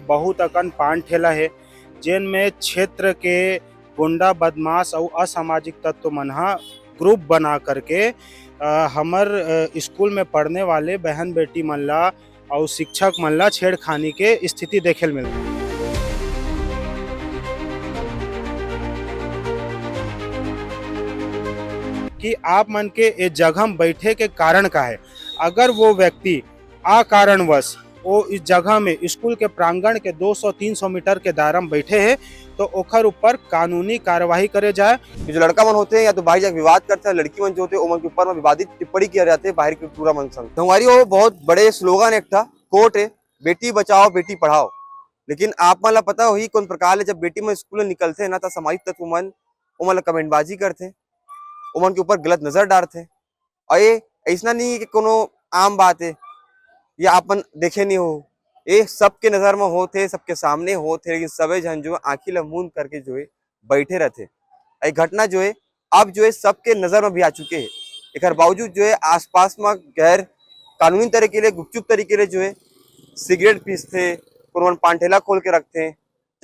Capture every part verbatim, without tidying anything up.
बहुत अकन पान ठेला हे, जेन में क्षेत्र के गुंडा, बदमाश अउ असामाजिक तत्व मन ह ग्रुप बना करके, अ, हमर, अ, स्कूल में पढ़ने वाले बहन बेटी मन ला अउ शिक्षक मन ला छेड़खानी के स्थिति देखे ल मिलथे। कि आप मन के ए जगह में बैठे के कारण का है? अगर वो व्यक्ति अकारणवश वो इस जगह में, स्कूल के प्रांगण के दो सौ तीन सौ मीटर के दायरा में बैठे हैं, तो ओखर ऊपर कानूनी कार्यवाही करे जाए। ये जो लड़का मन होते हैं या तो बाहर जाके विवाद करते हैं, लड़की मन जो होते हैं ओमन के ऊपर में विवादित टिप्पणी किया जाते हैं बाहर के टूरा मन संग। संगवारी हो, बहुत बड़े स्लोगन एक था, कोट है, "बेटी बचाओ, बेटी पढ़ाओ।" लेकिन आप मन ला पता होही कौन प्रकार ले जब बेटी मन स्कूल में निकलते हैं ना, तो सामाजिक तत्व मन ओमन ला कमेंटबाजी करते, ओमन के ऊपर गलत नजर डारते। और ये ऐसना नहीं है कि कोनो आम बात है, ये आप मन देखे नहीं हो, ये सबके नजर में होत हे, सबके सामने होत हे, लेकिन सबे झन जो आँखी ला मूंद करके जो है बैठे रहते। ये घटना जो है अब जो है सबके नजर में भी आ चुके हैं। एकर बावजूद जो है आसपास में गैर कानूनी तरीके ले, गुपचुप तरीके ले जो है सिगरेट पीसते, कोनो मन पान ठेला खोल के रखते,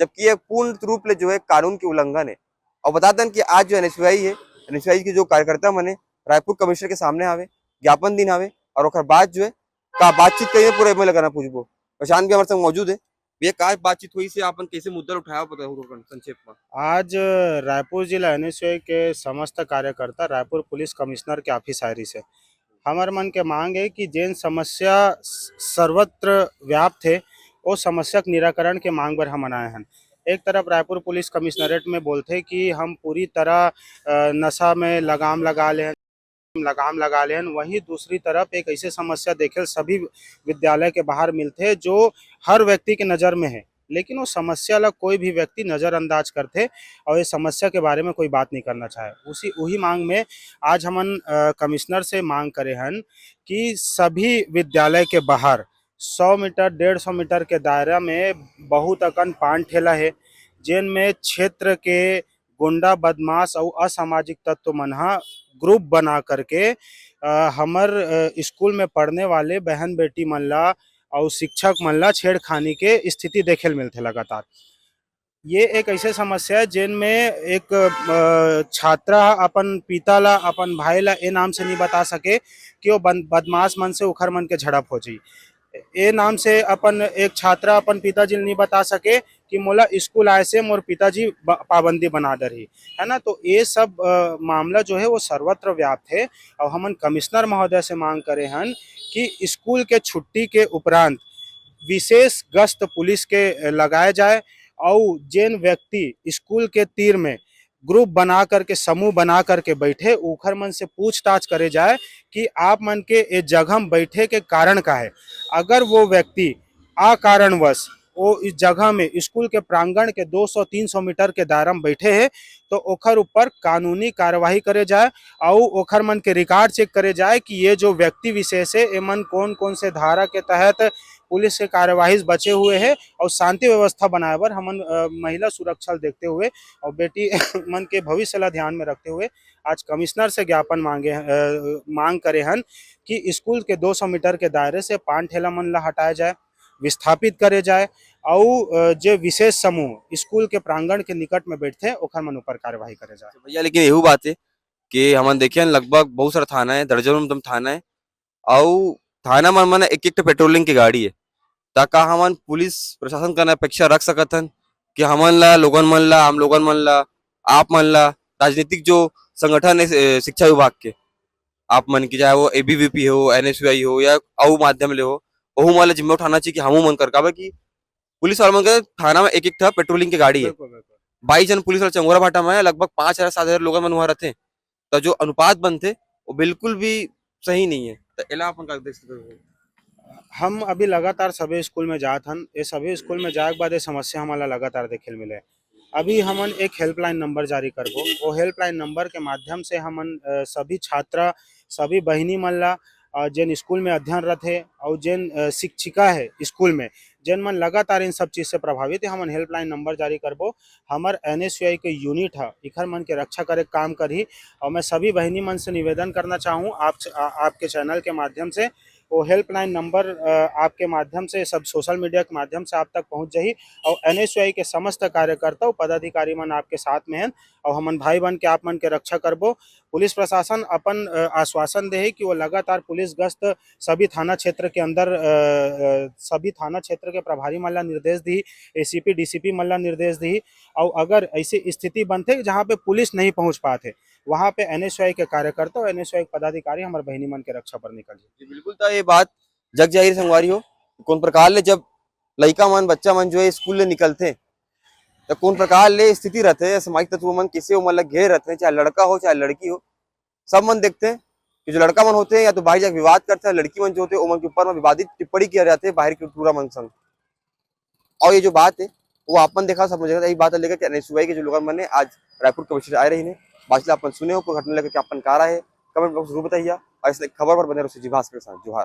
जबकि ये पूर्ण रूप ले जो है कानून के उल्लंघन है। और बता दें कि आज जो एनएसयूआई है, एनएसयूआई के जो कार्यकर्ता मन है रायपुर कमिश्नर के सामने आवे, ज्ञापन दिन आवे और ओकर बाद जो है का बातचीत करिए पूरे एमएलए करना पूछबो। प्रशांत भी हमारे संग मौजूद है। भैया, का बातचीत हुई से आपन कैसे मुद्दा उठाया, पता हो अपन संक्षेप में? आज रायपुर जिला एनएसयूआई के समस्त कार्यकर्ता रायपुर पुलिस कमिश्नर के ऑफिस आए रहिस हे। हमर मन के मांग है कि जेन समस्या स-, सर्वत्र व्याप्त है, वो समस्या के निराकरण के मांग बर हमन आए हन। एक तरफ रायपुर पुलिस कमिश्नरेट में बोलथे कि हम पूरी तरह, अ, नशा में लगाम लगा ले हन, लगाम लगा ले हन। वहीं दूसरी तरफ एक ऐसे समस्या देखे सभी विद्यालय के बाहर मिलथे जो हर व्यक्ति के नजर में है, लेकिन वो समस्या ला कोई भी व्यक्ति नजरअंदाज करथे और ये समस्या के बारे में कोई बात नहीं करना चाहे। उसी, वही मांग में आज हमन, अ, कमिश्नर से मांग करे हन कि सभी विद्यालय के बाहर सौ मीटर, डेढ़ सौ मीटर के दायरा में बहुत अकन पान ठेला है, जेन में क्षेत्र के गुंडा, बदमाश अउ असामाजिक तत्व मन ह ग्रुप बना करके, अ, हमर, अ, स्कूल में पढ़ने वाले बहन बेटी मन ला अउ शिक्षक मन ला छेड़खानी के स्थिति देखे ल मिलथे लगातार। ये एक ऐसे समस्या है जेन में एक, अ, छात्रा अपन पिता ला, अपन भाई ला ए नाम से नहीं बता सके कि वो बन-, बदमाश मन से उखर मन के झड़प हो जाई। ए नाम से अपन एक छात्रा अपन पिताजी ल नहीं बता सके कि मोला स्कूल आए से मोर पिताजी ब-, पाबंदी बना डरही, है ना। तो ये सब, अ, मामला जो है वो सर्वत्र व्याप्त है और हमन कमिश्नर महोदय से मांग करे हन कि स्कूल के छुट्टी के उपरांत विशेष गश्त पुलिस के लगाए जाए और जेन व्यक्ति स्कूल के तीर में ग्रुप बना करके, समूह बना करके बैठे, उखर मन से पूछताछ करे जाए कि आप मन के ए जगह में बैठे के कारण का है। अगर वो व्यक्ति अकारणवश वो इस जगह में, स्कूल के प्रांगण के दो सौ तीन सौ मीटर के दायरा में बैठे हैं, तो ओखर ऊपर कानूनी कार्यवाही करे जाए और ओखर मन के रिकॉर्ड चेक करे जाए कि ये जो व्यक्ति विशेष है, एमन कौन कौन से धारा के तहत पुलिस के कार्यवाही से बचे हुए हैं और शांति व्यवस्था बनाए बर हमन, अ, महिला सुरक्षा ल देखते हुए और बेटी मन के भविष्य ला ध्यान में रखते हुए आज कमिश्नर से ज्ञापन मांगे, अ, मांग करे हन कि स्कूल के दो सौ मीटर के दायरे से पान ठेला मन ला हटाया जाए, विस्थापित करे जाए, अउ, अ, जे विशेष समूह स्कूल के प्रांगण के निकट में बैठथे, ओखर मन ऊपर कार्यवाही करे जाए। भैया, लेकिन एहू बात है कि हमन देखे हन, लगभग बहुत सारा थाना है, दर्जनों में थाना है, अउ थाना मन, मन एक, एक ठो पेट्रोलिंग के गाड़ी है। त का हमन पुलिस प्रशासन कन अपेक्षा रख सकत हन कि हमन ला, लोगन मन ला, आम लोगन मन ला, आप मन ला, राजनीतिक जो संगठन है, ए, शिक्षा विभाग के, आप मन की, चाहे वो एबीवीपी हो, एनएसयूआई हो या अउ माध्यम ले हो, ओहू मन ला जिम्मे उठाना चाहिए कि हमू मन कर, काबर कि पुलिस वाला मन के थाना में एक एक ठा पेट्रोलिंग के गाड़ी है। बिल्कुल, बिल्कुल। बाईस जन पुलिस वाला चंगोरा भाटा में है, लगभग पाँच हजार सात हजार लोगन मन वहाँ रहते हैं, तो जो अनुपात बनते, वो बिल्कुल भी सही नहीं है। तो एला अपन का देख सकते हो? हम अभी लगातार सभी स्कूल में जात हन, ये सभी स्कूल में जाए के बाद ये समस्या हमन ला लगातार देखे ल मिले। अभी हमन एक हेल्पलाइन नंबर जारी करबो, वो हेल्पलाइन नंबर के माध्यम से हमन, अ, सभी छात्रा, सभी बहिनी मन ला, अ, जेन स्कूल में अध्ययन रथे अउ जेन, अ, शिक्षिका है स्कूल में, जेन मन लगातार इन सब चीज से प्रभावित है, हमन हेल्पलाइन नंबर जारी करबो। हमर एनएसयूआई के यूनिट ह इखर मन के रक्षा करे के काम करही। और मैं सभी बहिनी मन से निवेदन करना चाहूँ आप, आ, आपके चैनल के माध्यम से वो हेल्पलाइन नंबर आपके माध्यम से, सब सोशल मीडिया के माध्यम से आप तक पहुंच जाही। और एनएसयूआई के समस्त कार्यकर्ता और पदाधिकारी मन आपके साथ में हैं और हमन भाई बन के आप मन के रक्षा करबो। पुलिस प्रशासन अपन आश्वासन दे है कि वो लगातार पुलिस गश्त सभी थाना क्षेत्र के अंदर सभी थाना क्षेत्र के प्रभारी मन ला निर्देश दी, एसीपी डीसीपी मन ला निर्देश दी। और अगर ऐसी स्थिति बनते जहाँ पे पुलिस नहीं पहुँच पाते, वहाँ पे एनएसयूआई के कार्यकर्ता और एनएसयूआई के पदाधिकारी हमारे बहनी मन के रक्षा पर निकल जाए। बिल्कुल, तो ये बात जग जाहिर संगवारी हो, कौन प्रकार ले जब लइका मन बच्चा मन जो है स्कूल ले निकलते, तो कौन प्रकार ले स्थिति रहते, सामाजिक तत्व मन कैसे उमन ला घेरे रहते, चाहे लड़का हो चाहे लड़की हो, सब मन देखते हैं कि जो लड़का मन होते हैं या तो बाहर जाके विवाद करते हैं, लड़की मन जो होते हैं ओमन के ऊपर में विवादित टिप्पणी किया जाते हैं बाहर के टूरा मन संग। और ये जो बात है वो अपन देखा, सब मुझे यही बात लेकर के एनएसयूआई के जो लोग मन ने आज रायपुर कमिश्नर आए रही ने, बाचला अपन सुने हो कोई घटना लेकर के अपन कार आए, कमेंट बॉक्स जरूर बताइए। और इसलिए खबर पर बने रहो जी भास्कर के साथ। जोहार।